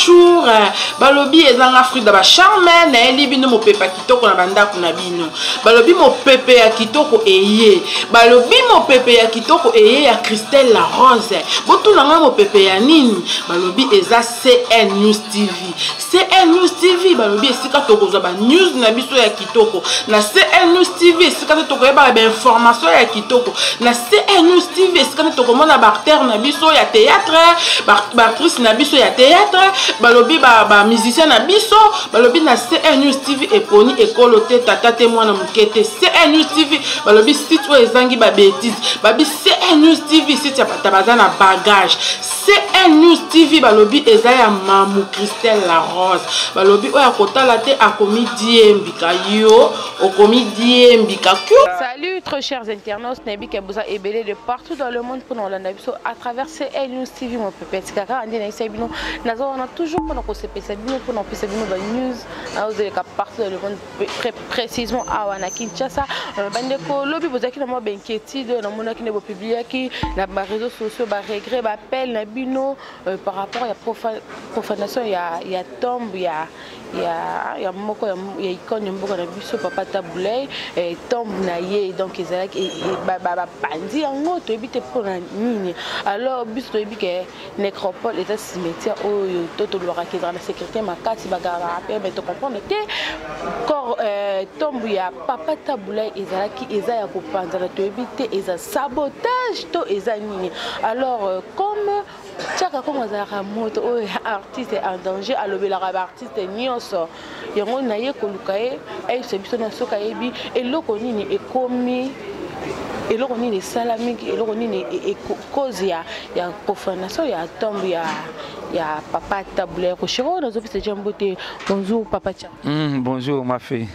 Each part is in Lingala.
Bonjour balobi ezanga fruit da ba charme nayeli bino mopepe ya kitoko na bandako na bino. Balobi mopepe ya kitoko eye. Balobi mopepe ya kitoko eye ya Christelle la Rose. Botuna nga mopepe ya nini? Balobi eza CN News TV. CN News TV balobi esika tokozwa ba news na biso ya kitoko. Na CN News TV esika nde tokoyeba ba information ya kitoko. Na CN News TV esika nde tokomona ba acteurs na biso ya théâtre, ba actrices na biso ya théâtre, balobi ba ba musiciens na biso, balobi na CN News TV eponi ekolo te, tata te, mwana moke te. CN News TV balobi site oyo ezangi ba bêtises. Babi CN News TV site ya bato baza na bagage. CN News TV balobi eza ya Mamu Christelle la Rose. Balobi oyo akotala te akomi diembika yo okomi diembika. Salut très chers internautes, nayebi ke boza ebele de partout dans le monde mpona kolanda biso à travers CN News TV mon pepe tika kaka nde nayebisa bino naza wana toujours mpona kosepelisa bino mpona kopesa bino ba news naozeleka partout dans le monde précisément awa na Kinshasa. Bandeko lobi bozalaki na mwa ba inquiétude namonaki nde bopubliaki na ba réseaux sociaux ba regret ba appel na bino par rapport ya profanation ya tombe ya moko ya icône ya mboka na biso papa Tabu Ley, tombe na ye donc ezalaki bapanzi yango toyebi te mpona nini. Alors biso toyebi ke nécropole eza cimetière oyo to tolobaka ke ezalaka na sécurité makasi, bagardaka mpe, mais tocomprendre te corps, tombe ya papa Tabu Ley ezalaki eza ya kopanzana, toyebi te eza sabotage to eza nini. Alors comme Tiaka Kongo azalaka moto oyo artiste en danger, alobelaka baartiste nyonso yango, naye koluka ye ayebisa biso na soki ayebi eloko nini ekomi, eloko nini esalami, eloko nini cause ya profanation ya tombe ya papa Tabu Ley. Rochero oyo nazopesa jambo te. Bonjour papa Tia. Bonjour ma fille.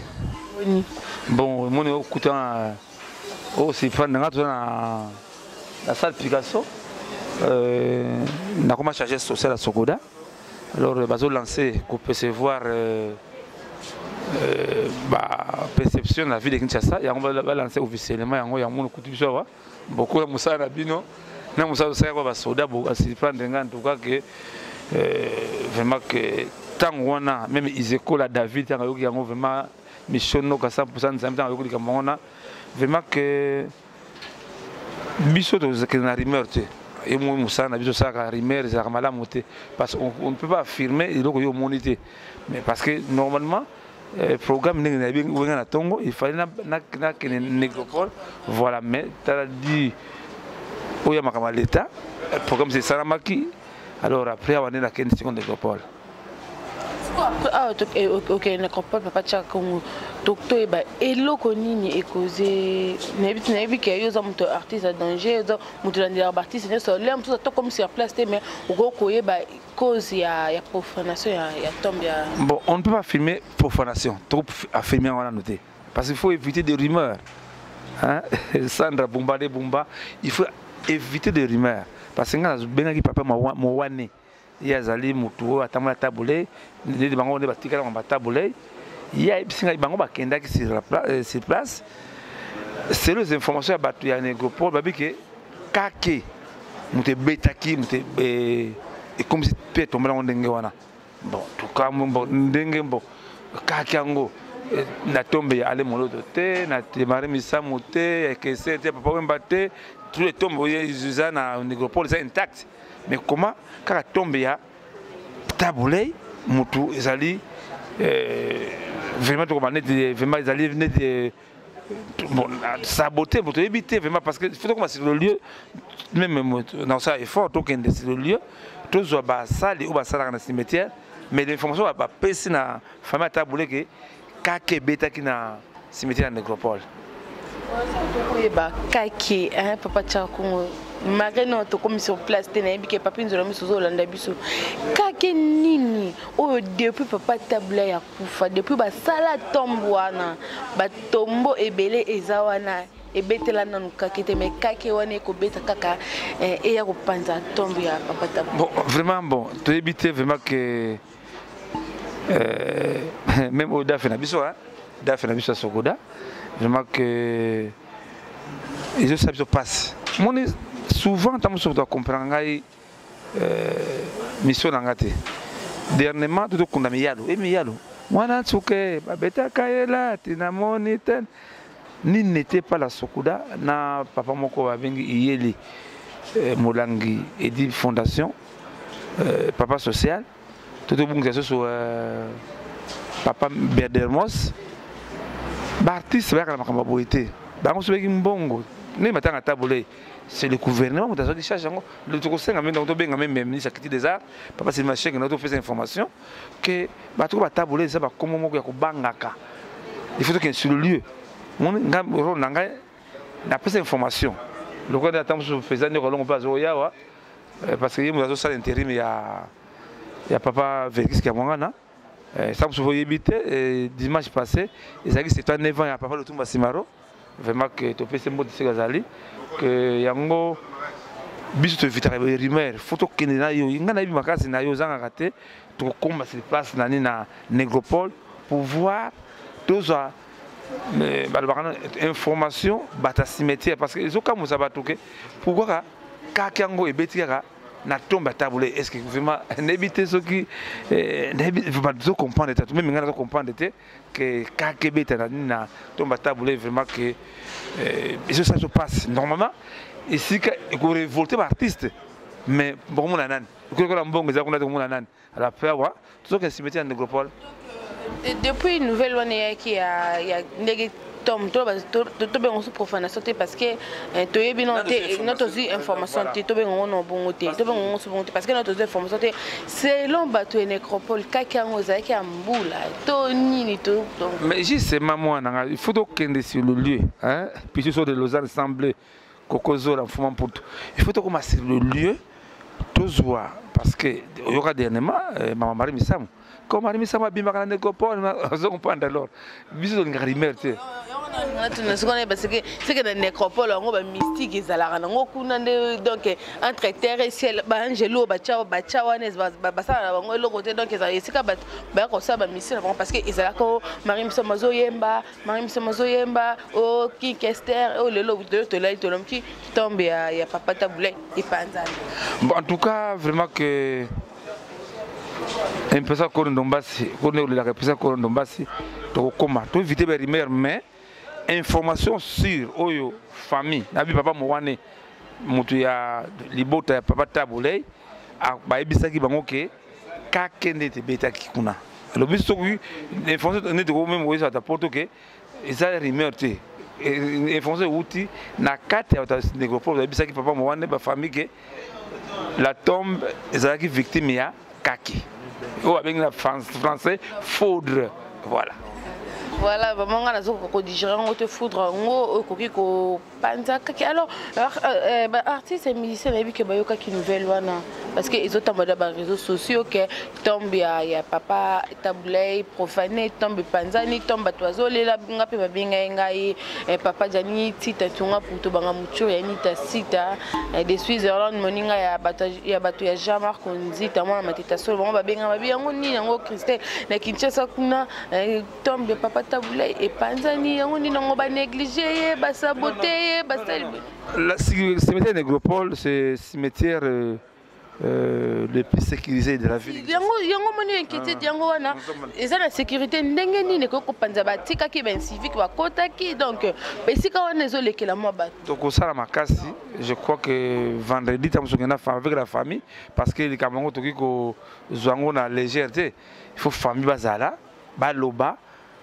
Boni? Bon, moni okuta oyo surprendre nga, toza na salle Picasso, nakoma chargé social ya Sokoda. Alors bazolancer kopercevoir ba perception na ville de Kinshasa, yango balancer officiellement yango. Yango okuti biso awa bokola mosala na bino na mosala osalaka basoda basurprendre nga en tout cas que vraiment que ntango wana même Izekola David ntango ayoki yango, vraiment mission noka 100 Nzambe, ntango ayoki likambo yango wana, vraiment que biso tozokende na rumeur te. Ye moi mosala na biso osalaka rumeur ezalaka malamu te, parce qu'on ne peut pas affirmer eloko yo omoni te. Mais parce que normalement programme ndenge nayebi wenga na ntongo, il fallait nakende nécropole, voilà. Mais tala di oyo ya makambo ya l'état, programme esalamaki. Alors après awa nde nakende siko nécropole. Awa okende nécropole, papa Tiaka Kongo, toyeba eloko nini ekoze. Nayebi ke yo oza moto artiste ya danger, oza moto olandelaka baartiste nyonso. Lelo mosusu atokomi sur place te, mais okoki koyeba cause ya profanation ya tombe ya Bon, on ne peut pas affirmer profanation, trop affirmer wana noté, parce qu'il faut éviter des rumeurs, hein? Sandra Bumba de Bumba, il faut éviter des rumeurs, parce que nga nazobengaki papa Mowane, ye azali motu oyo atambola Tabu Ley nde bango nde batikala baTabu Ley. Ye ayebisi ngai bango bakendaki sur place. Selon les informations ya bato ya nécropole, babi ke kake moto ebetaki moto ekomisi mpe etombela yango ndenge wana. Bon, tuka ndenge bon kake yango na tombe ya Ale Moloto te, na Temare Misamu te, ya Kese te, Papa Wemba te, tous les tombes oyo eza na nécropole eza intact. Mais comment kaka tombe ya Tabu Ley motu ezali vraiment tokoma neti vraiment ezali neti bon, saboté? Bon, toyebi te vraiment, parce que faut tokoma sur le lieu même, na kosala effort tokende sur le lieu, tozwa basali oyo basalaka na cimetière. Mais l'information bapesi na famille ya Tabu Ley ke kaka ebetaki na cimetière ya nécropole. Tokoyeba kake, papa Tiaka Kongo, malgré no tokomi sur place te, nayebi ke papi nzola miso ozolanda biso. Kake nini oyo depuis papa Tabu Ley ya kufa, depuis basala tombe wana, batombo ebele eza wana, ebetela nanu kake te, mais kake wana ekobeta kaka eya kopanza tombe ya papa Tabu? Bon, vraiment, bon, toyebi te vraiment que même oyo dafe na biso, dafe na biso ya Sokoda, vraiment que ezosala biso mpasi. Moni souvent ntango mosusu tocomprendre ngai mission na nga te. Dernièrement totokunda miyalo e miyalo mwana nsuke babetaka ye lati namoni te nini n'était pas la sokuda na papa moko babengi iyeli eh, molangi edi fondation euh, papa social totobungisa susu euh, papa berdermos baartiste bayaka na makambo ya boye te bango soki mbongo ndenge batanga tabole c'est le gouvernement moto azwaki charge yango tokosenga mpe ndongo tobenga meme ministre ya culture des arts papa silima shenge na topesa information ke bato ko batabole eza bakombo moko ya kobangaka. Il faut tokende sur le lieu. Moni nga role na ngai napesa information lokola nde ata mosusu président ndeko alongo mpe azoyawa eh, parce que ye moto azosala intérim ya papa Verkis Kiamwangana. Sa mosusu oyebi te, dimanche passé ezalaki 79 ans ya papa Lutumba Simaro. Vraiment que topesi mbote esika azali ke yango biso toevitaka rumeur. Faut tokende na yo, ngai nayebi makasi na yo ozangaka te. Tokokoma sur place na nini na nécropole pour voir tozwa balobaka information bato ya cimetière, parce que ezokamwisa bato ke pourquoi ka kaka yango ebeti kaka na tombe ya Tabu Ley. Est ce que vraiment nayebi te soki nayebi bato tozocomprendre te, même ngai nazocomprendre te ke kaka ebeta na nini na tombe ya Tabu Ley. Vraiment ke ezosala so passe normalement esika ekorévolte baartiste, mais bokomona nani ekokola mbongo eza kuna te, komona nani. Alors après awa tozokende cimetière ya nécropole. Depuis nouvelle wana eyaki ya ndenge tom tobenga so profanation te, parce que toyebi no te, no tozwi information te, tobenga ngo no bongo te, tobenga ngo so bongo te, parce que no tozwi information te. Selon bato ya nécropole, kaki yango ezalaki ya mbula to nini to donc? Mais justement mwana nga, il faut tokende sur le lieu, hein, puis so de Lausanne semble kokozola mfuma mputu, il faut tokoma sur le lieu tozwa, parce que oyoka dernièrement mama Marie Misamu, comme Marie Misamu abimaka na nécropole, ozo comprendre. Alors biso tolingaka rumeur te. Sikoyo parce que seke na nécropole yango bamystique ezalaka nango kuna nde, donc entre terre et ciel, baangelo batya wana basala na bango eloko te. Donc ezala esika bato baya kosala bamystique na bango, parce que ezalaka o Marie Misamu azoyemba, Marie Misamu azoyemba o King Kester oyo lelo tolali tolomki tombe ya papa Tabu Ley epanzani. Bon, en tout cas vraiment que mpesa koro ndombasi koro olelaka mpesa koro ndombasi, tokokóma toévite barumeur, mais information sûre oyo famille nabi papa mowane moto ya libota ya papa Tabu Ley bayebisaki bango ke kake nde ebetaki kuna. Alobi soki information neti meme oyesa ata poto ke eza rumeur te, information euti na kati ya bato ya nécropole, bayebisaki papa mowane bafamille ke la tombe ezalaki victime ya kaki oyo babengi na français foudre, voilà. Voilà, vraiment nga nazokoka kodigérer yango te, foudre yango okoki kopanza kaki. Alors baartiste et musicien nayebi ke bayokaki nouvelle wana, parce que ezotambola baréseaux sociaux ke tombe ya papa Tabu Ley profané, tombe epanzani, tombe bato bazolela. Nga mpe babengai ngai, papa Jani Tita Tunga Puto banga mutur ya Nita Sita de Switzerland, moninga ya bato ya Jean Marc Nzita mwana Mateta Solo. Bango babenga babi yango nini yango Christelle na Kinshasa kuna, tombe ya papa Tabu Ley epanzani, yango nini yango banéglige ye, basabote ye, basali. La cimetière Négropole, c'est cimetière le plus sécurisé de la ville. Yango moni inquiétude yango wana eza na sécurité ndenge nini ekoki kopanza? Batikaki baincivique bakotaki, donc esika wana ezolekela mwa bato. Tokosala makasi, je crois que vendredi ntango mosusu okenda avec la famille, parce que likambo yango tokoki kozwa yango na légère te. Il faut famille bazala baloba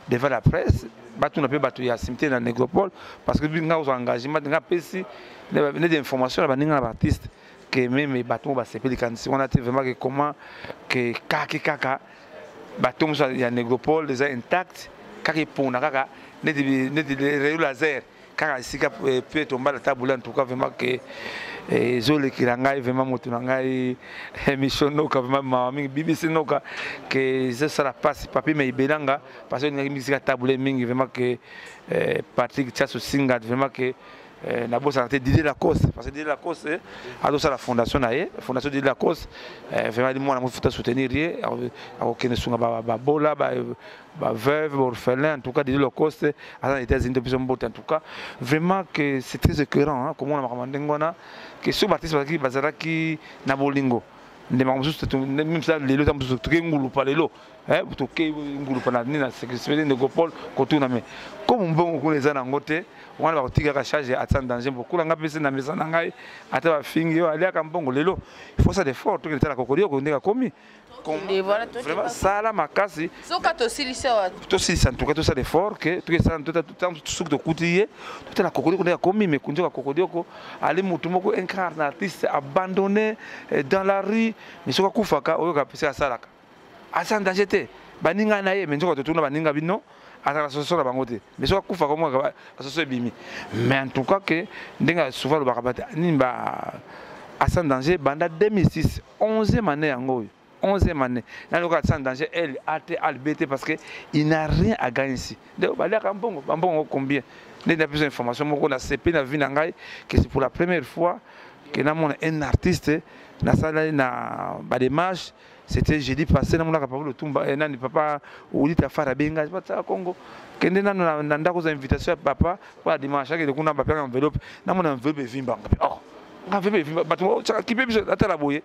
devant la presse, batuna mpe bato ya cimetière na nécropole, parce que nga kozwa engagement nga apesi neti information na baninga na baartiste ke même bato mo basepeli kanisi wana te. Vraiment ke comment ke kaki kaka bato mosusu ya nécropole eza intact, kaka epona kaka neti rayon laser kaka esika pe tombala Tabu Ley. En tout cas vraiment ke ezolekela ngai vraiment moto na ngai émission noka vraiment mawa mingi, BBC noka ke ezosala mpasi papi me ebelanga, parce que olingaki mingi sika Tabu Ley mingi. Vraiment ke Patrick Tiaso Singa, vraiment ke nabosaka te Didier Lacoste, parce que Didier Lacoste azosala fondation na ye, fondation Didier Lacoste. Vraiment mwana mofuta soutenir ye, akokende sunga babola, baveuve, baorphelin. En tout cas Didier Lacoste aza na États-Unis, to biso mbote. En tout cas vraiment que c'est très écœurant komona makambo ndenge wana ke soki baartiste bazalaki na bolingo. Nde makambo mosusu mimisa lelo eza mosusu toke ngulupa lelo toke ngulupa na nini na sécurité ndeko Paul kotuna me comme mbongo kuna eza nango te wana bakotikaka charge ata en danger bokula nga mpese na mesa na ngai ata bafingi yo aliaka mbongo lelo il faut ça d'effort tokende tala kokolioko ndenge akomi vraiment sala makasi soka tosilisa wapi tosilisa en tout cas tosala effort ke tokesala soki tokuti ye totala kokodioko ndenge akomi me nzoka kokodioko ali motu moko incarne artiste abandonné eh, dans la rue mais soki akufaka oyoka pese asalaka aza en danger te baninga na ye me nzoka totuna baninga bino azala soso na bango te mais soki akufaka omwaka soso ebimi. Mais en tout cas ke ndenge souvent alobaka bate nini ba asa en danger banda 2006 11e année yango oyo 11e année naloka asa en danger L A T A B T parce que il n'a rien à gagner ici. Nde baliaka mbongo bambongo combien nde na biso information moko na CP na vie na ngai que c'est pour la première fois que namona un artiste nasalali na badémarche. C'était jeudi passé namonaka papa Lutumba eh, nani papa Olita Fara benga batsaka Congo kende nano na ndako za invitation ya papa kwa dimanche akende kuna bapeka enveloppe namona enveloppe evimbanga mpe oh nga enveloppe evimba bato tsaka kipe biso atala boye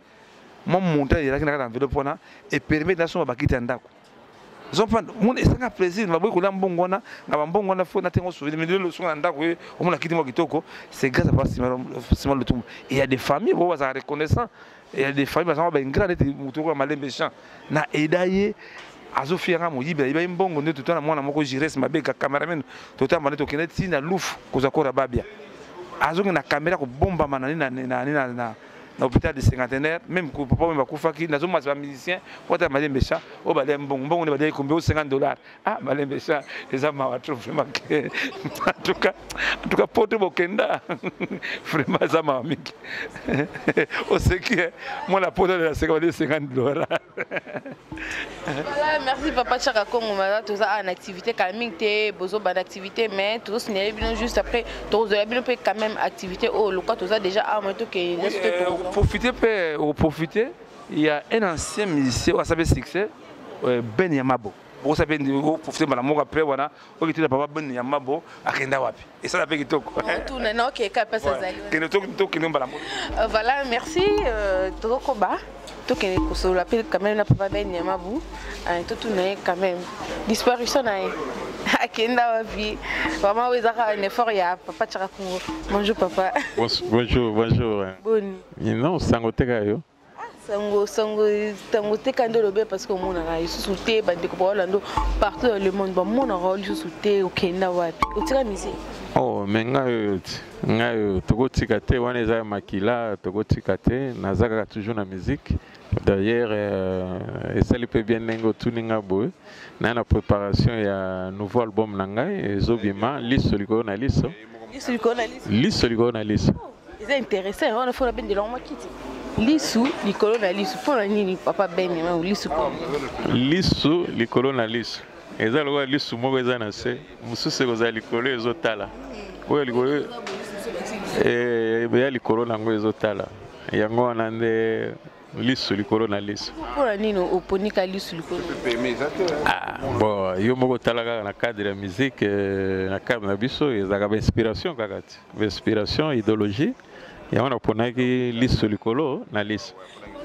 mwa montant ezalaki na kati ya enveloppe wana epermettre nasomba bakiti ya ndako ozomprendre mona esanga plaisir baboyi kolia mbongo wana na bambongo wana fo natengo souvenir mais lelo songa na ndako ye omona kiti moko kitoko. C'est grâce à papa Simon Lutumba. Et il y a des familles oyo bazala reconnaissant, il y a des familles bazanga baingrat neti motu okoya malembe champ na eda ye azofiyanga moyibi ayiba ye mbongo nde totala mwana moko Jires Mabeka cameraman totamba nde tokende ti na lufu kozwa kora babia azongi na kamera kobombama na nini na nini na na hôpital de cinquantenaire même papa oyo bakufaki nazomasa bamusicien po ata malembe cha oyo balia mbongo mbongo nde balia kombe o 50 dollars. Ah, malembe cha eza mawa trop vraiment ke en tout cas poto bokenda vraiment eza mawa mingi. Oseki mwana poto alela seka balia 50 dollars. Voilà, merci papa Chaka Congo. Maza toza en activité quand même te bozo ba activité mais tozo signaler bino juste après tozo bino pe quand même activité oh lokwa toza déjà à moi to ke Profiter pe profiter, il y a un ancien musicien oyo asabe succès, Ben Yamabo. Bokosa mpe oprofite mbala moko après wana okituna papa Ben Yamabo akenda wapi esala mpe kitoko. Kende tokende mbala moko. Voilà, merci. Tozokoba tokende kosolola mpe quand même na papa Ben Yamabu, totuna ye quand même disparition na ye akenda wapi vraiment. Oyo ezaka un effort ya papa Chaka Congo. Bonjour papa. Bonjour, bonjour. Boni? Non, sango teka yo. Sango sango sango teka nde olobi parce que omonaka lisusu te. Bandeko baolanda partout dans le monde bamonaka lisusu te. Okenda wapi? Otika musique? Oh, me ngai oyo ti ngai oyo tokotika te wana eza ya makila tokotika te naza kaka toujours na musique. D'ailleurs esali mpe bien ndenge otuni nga boye naye na préparation ya nouveau album na ngai ezobima liso likolo na liso. Liso likolo na liso. Liso likolo na liso. Eza intéressant wana fo nabendela yango makiti lisu likolo na lisu mpo na nini papa Ben lisu? Lisu likolo na lisu eza lokola lisu moko eza na se mosusu ekozala likolo ezotala oyo likolo ya likolo nango ezotala yango wana nde lisu likolo na lisu. Mpo na nini oponika lisu likolo? Ah, bon, yo moko otala kaka na cadre ya musique na cadre na biso ezalaka bainspiration kaka ti bainspiration idéologie yango naponaki lisu likolo na lisu.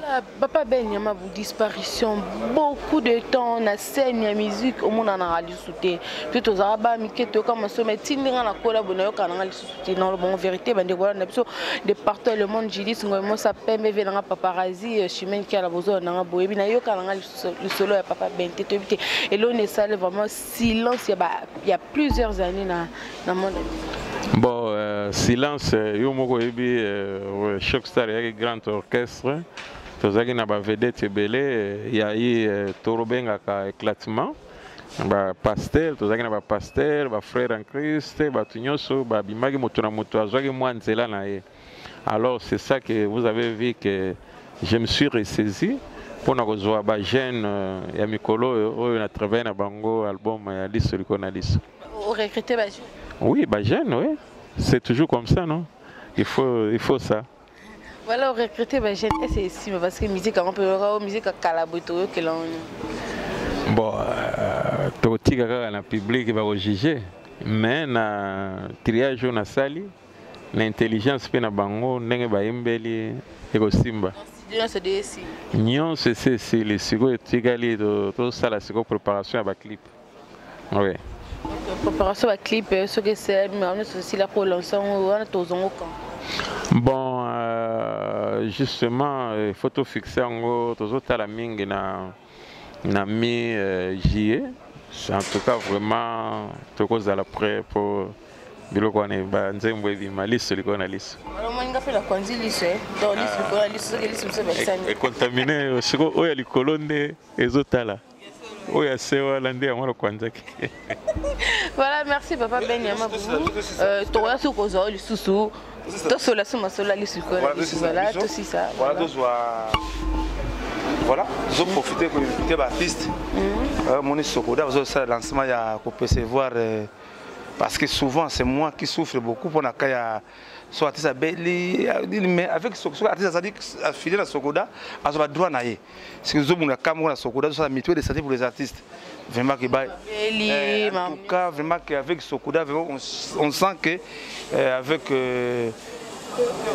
Voilà, papa Ben Yamabu, disparition beaucoup de temps na scène ya musique omonanaka lisusu te mpe tozalaka ba mike toyoka maso mais ti ndenge nakola boye nayokaka nanga lisusu te na bongo vérité. Bandeko wana na biso de partout le monde, Julis Ngoi Mosa Pembe ve nanga paparazzi Chimene Kiala bozola nanga boyebi nayoka nanga lisolo ya papa Ben te. Toyebi te eloni esali vraiment silence ya plusieurs années na monde. Bon, silence yo moko oyebi Choc Star eyaki grand orchestre tozalaki na bavedette ebele yayi torobengaka éclatement bapaster tozalaki na bapaster bafrère en Christ bato nyonso babimaki moto na moto azwaki mwa nzela na ye. Alors c'est ça que vous avez vu que je me suis ressaisi mpona kozwa bajeune ya mikolo oyo oyo na travaille na bango album ya liso likolo na liso. Orecruter bajeune? Oui, bajeune, oui, c'est toujours comme ça, non, il faut ça. Voilà, orecruter bajeune ese esima parce que musique yango mpe oyoka musique ya kala boye toyokela wana. Bon, tokotika kaka na public bakojuge mais na triage oyo nasali. Na intelligence mpe na bango ndenge bayembeli ekosimba. Nyonso esi esili, sikoyo etikali tosala sikoyo préparation ya baclip. Oui. Préparation ya clip soki esalemi, nyonso esila, kolancer yango wana tozongo quand? Bon, justement, il faut tofixer yango. Tozotala mingi na mi juillet. En tout cas, vraiment tokozala prêt pour biloko wana, banzembo ebima liso likolo na liso. Omoninga mpe nakwanzi liso, donc liso likolo na liso, soki liso mosusu ebakisami. Econtaminer siko oyo ya likolo nde ezotala oyo ya se wana nde yango lokwanzaki. Voilà, merci papa Ben Yama. Tokoya soki kozwa oyo lisusu, tosola so masolo ya liso likolo na liso. Voilà, tosisa. Voilà, tozwa, voilà, tozoprofiter koinviter baartiste. Moni Sokoda bazosala lancement ya kopercevoir, parce que souvent c'est moi qui souffre beaucoup mpona ka ya so artiste abeli, mais avec soki artiste azali affilié na Sokoda, azwa badroit na ye. Soki ozomona ka moko na Sokoda, azosala mutuelle de santé pour les artistes. Vraiment que ba en tout cas, vraiment qu'avec Sokoda, vraiment on sent que avec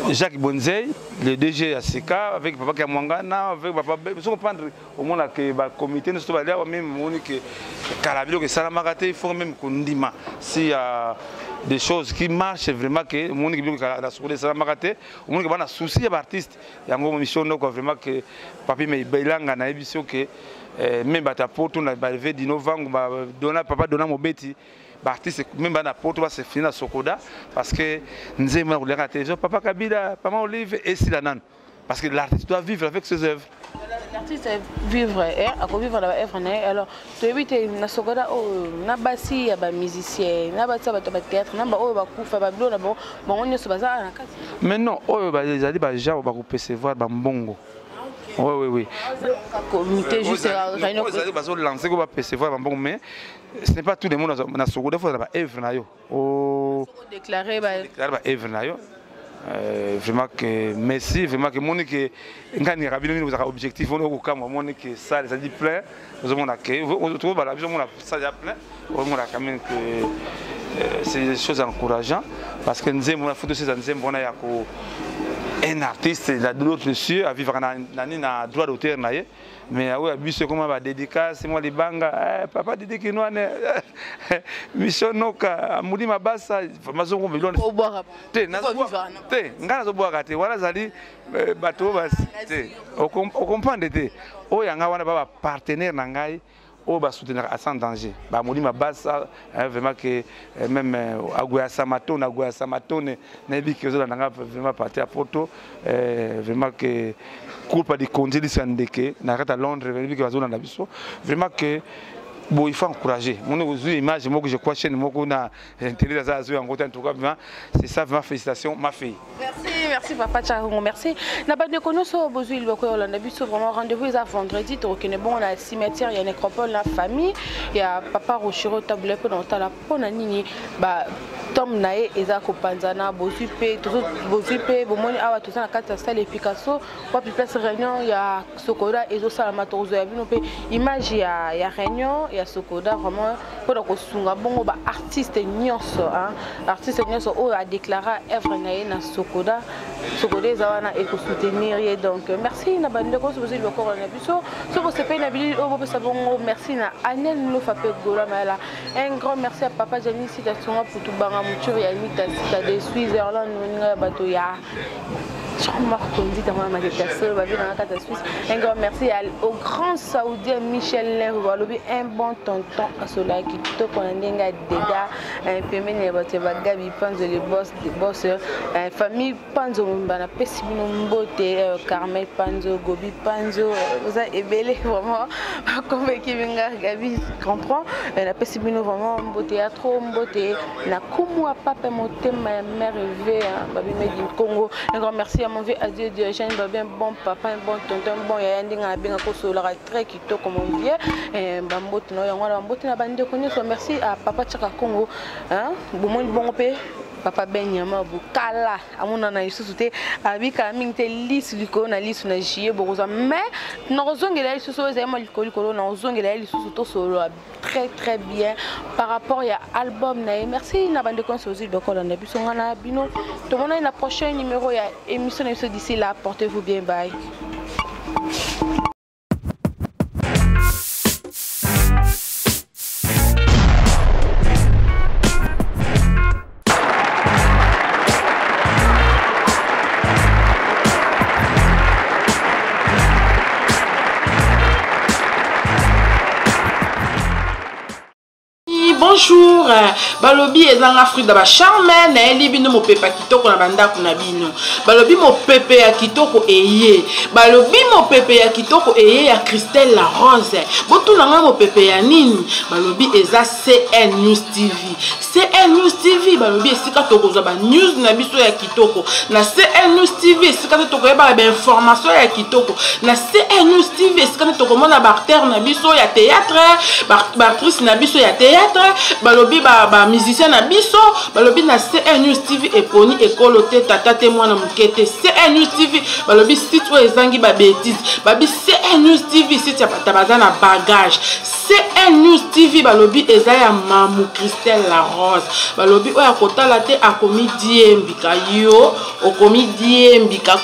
Jacques Bonzey, le DG ya Sika, avec Papa Kamwangana, avec Papa, so comprendre au moins que ba comité nous sommes même moni que kala biloko esalamaka te. Il faut même kondima s'il y a des choses qui marchent, vraiment que moni biloko na Sokoda esalamaka te, omoni ke bana souci ya baartiste yango mission ndoko. Vraiment que papi me belanga nayebi so ke même bato ya poto na baleve dino vangu dona papa dona mobeti baartiste, même bana poto base fini na Sokoda, parce que nzembo na koleka na télévision, papa Kabila, papa Olive, esila nanu, parce que l'artiste doit vivre avec ses œuvres. L'artiste vivre, akovivre na baœuvre na ye. Alors toyebi te na Sokoda oyo, na basi ya bamusicien, na basi ya bato ya bathéâtre, na baoyo bakufa, babilo na bango, bango nyonso baza na kati? Mais non, oyo ezali bagenre bakopercevoir bambongo. Oui. Comité juste réunion. Bazolancer ko bapercevoir bambongo, mais ce n'est pas tout le monde na Sokoda. Faut baœuvre na yo. Déclaré. Déclaré baœuvre na yo. Vraiment que merci, vraiment que moni ke ngai ningaka bino mingi, kozalaka objectif wana okokamwa. Moni ke salle ezali plein, ozomona ke tobala biso mona salle ya plein, ozomona quand même que c'est des choses encourageant, parce que nzembo na foto eza nzembo wana ya ko un artiste na l'autre cieux avivaka nani na droit d'auteur na ye. Mais oyo ya biso ekoma badédicace mwa libanga, papa Didi Kinwane, mission noka amudi mabasa mazongo te te. Ngai nazobwaka te, wana azali bato oyo te ocomprendre te. Oyo yanga wana ba bapartenaire na ngai oyo basoutenaka sans danger, bamodi mabasa. Vraiment que même agoya samatone, agoya samatone, nayebi ke ozolanda nga vraiment parti ya poto. Vraiment que culpa likonzelisa ndeke na kati ya Londres, nayebi ke bazolanda biso. Vraiment que bon, il faut encourager. Mon ozwi image moko, je crois chaîne moko na internet aza azwi yango te. En tout cas, vraiment c'est ça, vraiment félicitations ma fille. Merci, merci papa Charongo, merci na bandeko nyonso bozwi liboko ya olanda biso. Vraiment, rendez-vous eza vendredi, tokokende bongo na cimetière ya nécropole na famille ya papa Rochero Tabule mpo na kotala mpo na nini ba tombe na ye eza kopanzana. Bozwi mpe, bozwi mpe, bomoni awa toza na kati ya salle Picasso, wapi place réunion ya Sokoda ezosalama. Tokozwa ya bino mpe image ya réunion ya Sokoda, vraiment mpona kosunga bongo baartiste nyonso, artiste nyonso oyo adéclara œuvre na ye na Sokoda. Sokoda eza wana ekosoutenir ye. Donc merci na bandeko nyonso bozwi libokoro na biso. Soki bosepeli na bilili oyo, bopesa bongo merci na Anel Mlofa mpe Gola Mayala. Un grand merci à papa Jani Sita Songa Putu Banga Muturi ya Nita Sita de Switzerland, moninga ya bato ya Jean-Marc Kondita, mwana maketa solo babi na kati ya Suisse. Un grand merci au grand saoudien Michel Lergo, alobi un bon tonton, asolaki kitoko na ndenge ya dega pembeni ya bato ya bagabi Panzo, le boss de boss, famille Panzo mobimba, napesi bino mbote. Carmel Panzo, Gobi Panzo, oza ebele vraiment, bakomeki binga Gabi comprend. Napesi bino vraiment mbote ya trop, mbote na kumu ya pape motema ya mère V babi medi Congo. Un grand merci à mon vieux Adieu Diogène babi, un bon papa, un bon tonton, un bon yaya, ndenge abenga kosololaka très kitoko, mon vieux, bambote na yango wana, bambote na bandeko nyonso. Merci à papa Chaka Congo, bomoni bongo mpe. Papa Ben Nyamabu kala amonana lisusu te, abikala mingi te, lisu likolo na lisu na juillet bokozwa, mais nakozongela ye lisusu oyo ezali mwa likolo likolo, nakozongela ye lisusu tosolola très très bien par rapport ya album na ye. Merci na bandeko nyonso ozwi bakolanda biso, ngai na bino tomonani na prochain numéro ya émission na biso. D'ici là, portez-vous bien, bye. Bonjour, balobi ezanga fruit da bacharme, nayeli bino mopepe ya kitoko na bandako na bino. Balobi mopepe ya kitoko eye, balobi mopepe ya kitoko eye ya Christelle La Rose. Botuna ngai mopepe ya nini? Balobi eza CN News TV. CN News TV, balobi esika tokozwa ba news na biso ya kitoko na CN News TV, esika te tokoyebaka bainformation ya kitoko na CN News TV, esika te tokomona baacteur na biso ya théâtre, baactrice na biso ya théâtre, balobi bamusicien na biso. Balobi na CN News TV eponi ekolo te, tata te, mwana moke te. CN News TV, balobi site oyo ezangi babétise. Babi CN News TV, site ya bato baza na bagage. CN News TV, balobi eza ya Mamu Christelle La Rose. Balobi oyo akotala te akomi diembika, yo okomi diembika.